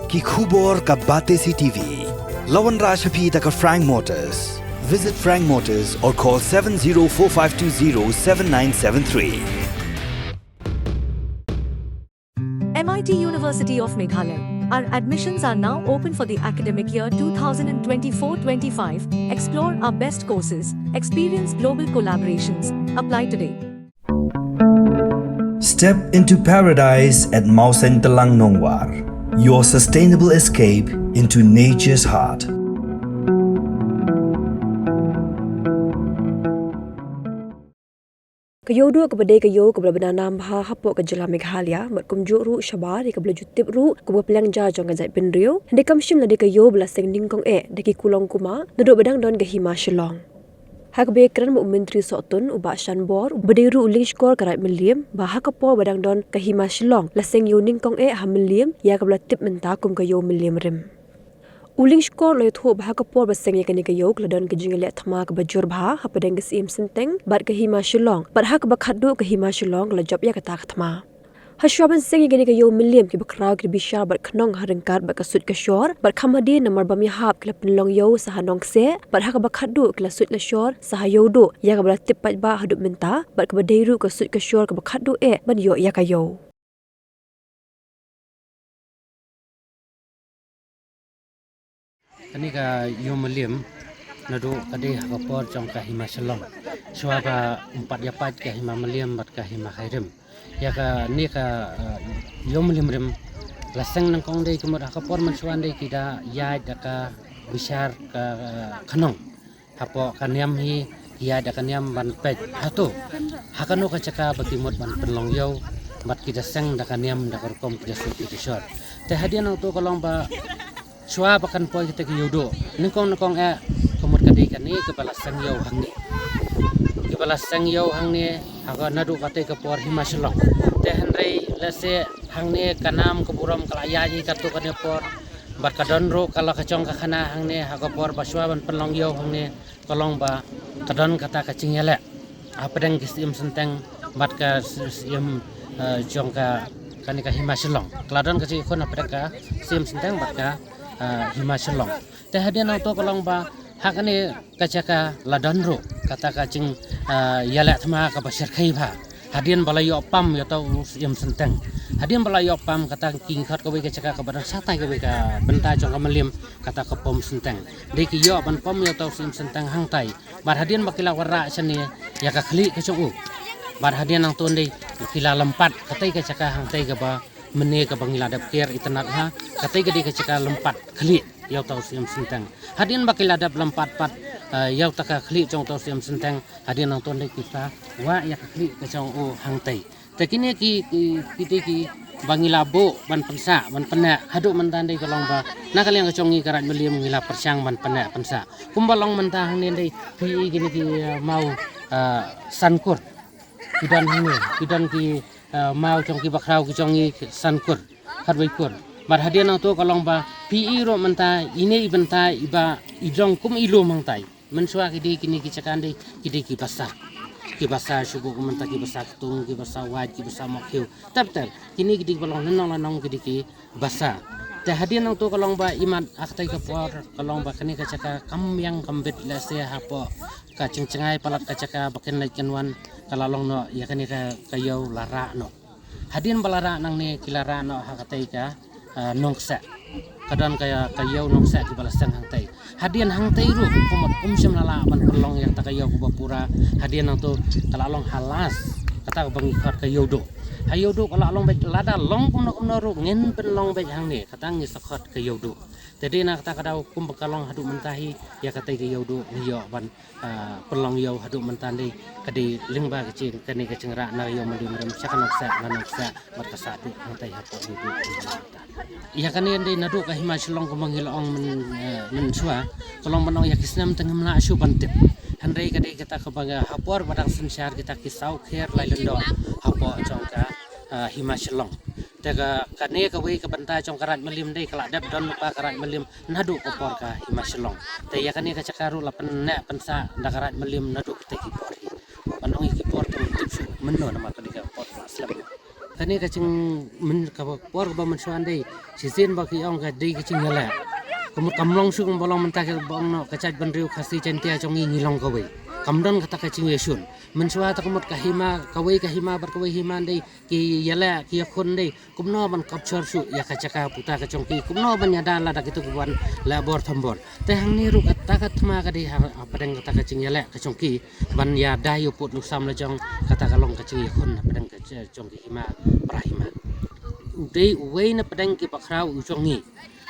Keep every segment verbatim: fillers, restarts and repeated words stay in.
Ki khubor ka Batesi T V. La wanrah sha phi da ka Frank Motors. Visit Frank Motors or call seven zero four five two zero seven nine seven three. M I T University of Meghalaya. Our admissions are now open for the academic year two thousand twenty-four twenty-five. Explore our best courses, experience global collaborations. Apply today. Step into paradise at Mawsyntelang Nongwar, your sustainable escape into nature's heart. Ka Ïewduh kaba dei ka ïew kaba la bna nam bha hapoh ka jylla Meghalaya, bad kumjuh ruh shabar ïa kaba la ju tip ruh kum ka pliang ja jong ka jaitbynriew. Hynrei kam shym la dei ka ïew ba la seng nyngkong eh da ki kulong kuma, naduh ba dang don ka Hima Shillong. Ha kaba ïakren bad u Myntri Sohtun, u Bah Shanbor, uba dei ruh u lyngskor ka Raid Mylliem, ba ha ka por ba dang don ka Hima Shillong, la seng ïew nyngkong eh ha Mylliem, ïa kaba la tip mynta kum ka Ïew Mylliem Rim. U lyngskor u la ïathuh ba ha ka por ba seng ïa kane ka ïew ka la don ka jingïaleh thma kaba jur bha hapdeng ka Syiem Synteng bad ka Hima Shillong, bad ha kaba khatduh ka Hima Shillong ka la jop ïa kata ka thma. Hashwa ban seng ïa kane ka Ïew Mylliem, kiba khraw ki la bishar bad khnong ha ryngkat bad ka suit ka shor, bad kham hadien namar bym ïahap ki la pynlong ïew sa ha Nongkseh, bad ha kaba khatduh ki la suit la shor sa ha Ïewduh, ïa kaba la tip paidbah haduh mynta, bad kaba dei ruh ka suit ka shor kaba khatduh eh ban ïoh ïa ka ïew. Kane ka Ïew Mylliem naduh ka dei ha ka por jong ka Hima Shillong. Shuwa ba ym pat ïa pait ka Hima Mylliem bad ka Hima Khyrim. Ïa kane ka, eh, Ïew Mylliem Rim la seng nyngkong dei kumut ha ka por mynshuwa dei ki da ïaid da ka bishar ka, eh, khnong. Hapoh ka niam hi, ki ïaid da ka niam ban peit hato ha kano ka jaka ba ki mut ban pynlong ïew, bad ki da seng da ka niam da ka rukom ki da suit ki da shor. Te hadien nangto ka long ba shuwa ba kan poi kata ka Ïewduh, nyngkong nyngkong eh ka mut ka dei kane kaba la seng ïew hangne. Kaba la seng ïew hangne ha ka naduh katei ka por Hima Shillong. Te hynrei lehse hangne ka nam ka burom ka la ïaid hi katto katne por. Bad ka don ruh ka la ka jong ka khana hangne ha ka por ba shuwa ban pynlong ïew hangne ka long ba ka don kata ka jingïaleh hapdeng ka Syiem Synteng bad ka Sy-, Syiem, eh, jong ka, kane ka Hima Shillong. Ka la don ka jingïakhun hapdeng ka Syiem Synteng bad ka, eh, Hima Shillong. Te hadien nangto ka long ba ha kane ka jaka la don ruh kata ka jing, eh, ïaleh thma kaba shyrkhei bha. Hadien ba la ïoh pam ïa uta u Syiem Synteng. Hadien ba la ïoh pam kata ki khot kawei ka jaka kaba don shatai kawei ka bynta jong ka Mylliem, kata ka Pom Synteng. Dei ki ïoh ban pom ïa uta u Syiem Synteng hangtai. Bad hadien ba ki la wanrah shane ïa ka khlieh ka jong u, bad hadien nangto dei ki la lympat katei ka jaka hangtai kaba mynne kaba ngi la dep ker itynnad ha, katei ka dei ka jaka lympat khlieh ïa uta u Syiem Synteng. Hadien ba ki la dep lympat pat, eh, ïa uta ka khlieh jong uta u Syiem Synteng, hadien nangto dei kita wah ïa ka khlieh ka jong u hangtai. Te kine ki, ki, ki dei kiba ngi la buh ban pynsah, ban pynneh haduh mynta dei ka long ba na ka liang ka jong ngi ka Raid Mylliem ngi la pyrshang ban pynneh pynsah. Kumba long mynta hangne dei phi i kine ki, eh, maw, eh, san kur. Ki don hangne, ki don ki, eh, maw jong kiba khraw ki jong ngi san kur, khatwei kur. Bad hadien nangto ka long ba phi i ruh mynta ine i bynta iba i jong kum i lum hangtai. Mynshuwa ki dei kine ki jaka dei ki dei ki basa. Ki basa shu buh mynta ki basa ktung, ki basa wait, ki basa mawkhiew. Ter ter. Kine ki dei ba long lynnong lynnong ki dei ki basa. Te hadien nangto ka long ba imat ha katei ka por ka long ba kane ka jaka kam biang kam bit lehse hapoh ka jingjngai palat ka jaka ba kin leit kin wan ka la long noh ïa kane ka, ka ïew la rah noh. Hadien ba la rah nangne ki la rah noh ha katei ka, ah, Nongkseh. Ka don ka, ka ïew Nongkseh kiba la seng hangtei. Hadien hangtei ruh kumut ym shym la lah ban pynlong ïa kata ka ïew kaba pura. Hadien nangto ka la long ha last kata kaba ngi khot ka Ïewduh. Ha Ïewduh ka la long beit lada long kumno kumno ruh ngin pynlong beit hangne. Kata ngi sa khot ka Ïewduh. Te dei na kata ka daw kumba ka long haduh mynta hi ïa katei ka Ïewduh ngi ïoh ban ah, pynlong ïew haduh mynta dei ka dei lyngba ka jing, kane ka jingrah na ïew Mylliem Rim sha ka Nongkseh, na Nongkseh bad ka sah duh hangtei hapoh Ïewduh. Ïa kane dei naduh ka Hima Shillong kumba ngi la ong myn, eh, mynshuwa, ka long ban ong ïa ki snem te ngim lah shuh ban tip. Hynrei ka dei kata kaba nga ha por ba dang synshar kita ki saw kher lai lyngdoh hapoh jong ka, ah, Hima Shillong. Te ka, kane kawei ka bynta jong ka Raid Mylliem dei ka la dep don lypa ka Raid Mylliem naduh ka por ka Hima Shillong. Te ïa kane ka jaka ruh la pynneh pynsah da ka Raid Mylliem naduh katei ki por hi. Ban ong ïa ki por te ngim tip shuh mynno namar ka dei ka por ba la slem. Kane ka jing, myn ka por kaba mynshuwa ndei, shisien ba ki ong ka dei ka jingïaleh. Ka mut kam long shuh kumba long mynta, kaba ong noh ka jaitbynriew Khasi Jaiñtia jong ngi, ngi long kawei. Kam don kata ka jingïashun. Mynshuwa te ka mut ka hima, kawei ka hima bad kawei hima ndei, ki ïaleh, ki ïakhun ndei, kumno ban capture shuh ïa ka jaka puta ka jong ki, kumno ban ïada lada kito ki wan leh bor thombor. Te hangne ruh kata ka thma ka dei ha, hapdeng kata ka jingïaleh ka jong ki ban ïada ïa u pud u sam lajong, kata ka long ka jingïakhun hapdeng ka j-, jong ki hima para hima. U dei uwei na pdeng ki bakhraw u jong ngi.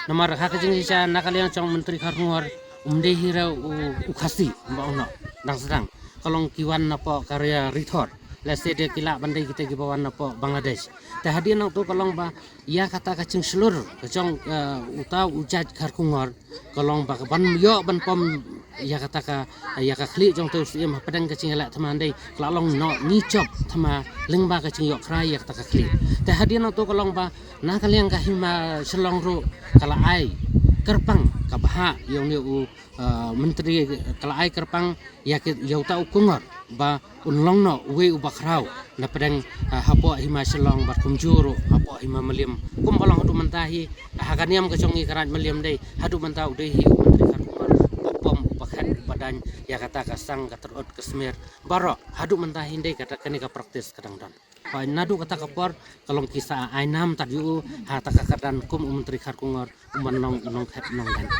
Namar ha ka jingshisha na ka liang jong u Myntri Kharkongor, um dei hi ruh u, u Khasi, ba u noh dang sdang. Ka long ki wan napoh ka ri-, rithor. Lehse de ki lah ban dei kita kiba wan napoh Bangladesh. Te hadien nangto ka long ba ïa kata ka jingshlur ka jong, eh, uta u jait Kharkongor, ka long ba ka ban ïoh ban pom ïa kata ka, ïa ka khlieh jong uta u Syiem hapdeng ka jingïaleh thma ndei, ka la long noh ngi jop thma lyngba ka jingïoh khrai ïa kata ka khlieh. Te hadien nangto ka long ba na ka liang ka hima Shillong ruh ka la ai kyrpang ka bhah ïa une u, eh, Myntri, ka la ai kyrpang ïa ki, ïa uta u Kongor ba un long noh uwei u bakhraw na pdeng, ah, hapoh hima Shillong bad kumjuh ruh hapoh hima Mylliem. Kumba long haduh mynta hi, ah, ha ka niam ka jong ngi ka Raid Mylliem ndei, haduh mynta u dei hi u Myntri Kharkongor uba pom, uba khet, uba daiñ ïa kata ka sang, ka tyrut, ka smer baroh. Haduh mynta hi ndei kata, kane ka practice ka dang don. Hooid, naduh kata ka por ka long ki sa ai nam tad ïa u ha kata ka kyrdan kum u Myntri Kharkongor, u ban long u nongkhet nongdaiñ.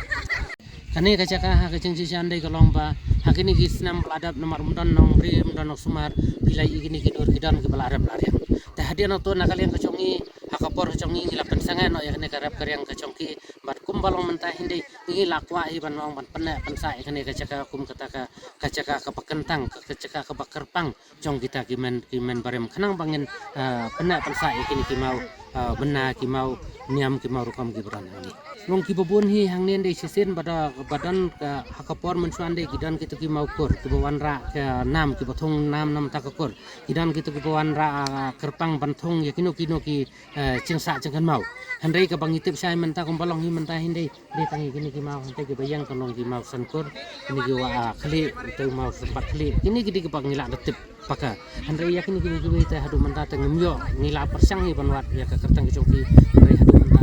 Kane ka jaka ha ka jingshisha ndei ka long ba ha kine ki snem ba la dep, namar um don nongri, um don nongsumar, phi la ïohi kine ki dur ki don kiba la rep la riang. Te hadien nangto na ka liang ka jong ngi, ha ka por ka jong ngi, ngi la pynsangeh noh ïa kane ka rep ka riang ka jong ki, bad kumba long mynta hi ndei ngi la kwah hi ban ong ban pynneh pynsah ïa kane ka jaka kum kata ka, ka jaka kaba kyntang, ka, ka jaka kaba kyrpang jong kita ki myn, ki myn barim, khnang ba ngin, eh, pynneh pynsah ïa kine ki maw, eh, bynna, ki maw niam, ki maw rukom kiba don hangne. Long kiba bun hi hangne ndei, shisien ba da, ba don ka, ha ka por mynshuwa ndei ki don kito ki maw kur kiba wanrah ka nam, kiba thung nam na bynta ka kur. Ki don kito kiba wanrah, ah, kyrpang ban thung ïa kino kino ki, eh, jingsah jingkynmaw. Hynrei kaba ngi tip shai mynta kumba long hi mynta hi ndei, dei tang ïa kine ki maw hangtei kiba ïeng ka long ki maw sankur, kine ki wa, ah, khlieh, uta u maw sympat khlieh, kine ki dei kiba ngi lah da tip paka. Hynrei ïa kine kiwei kiwei te haduh mynta te ngim ïoh, ngi la pyrshang hi ban wad ïa ka kyrteng ka jong ki, hynrei haduh mynta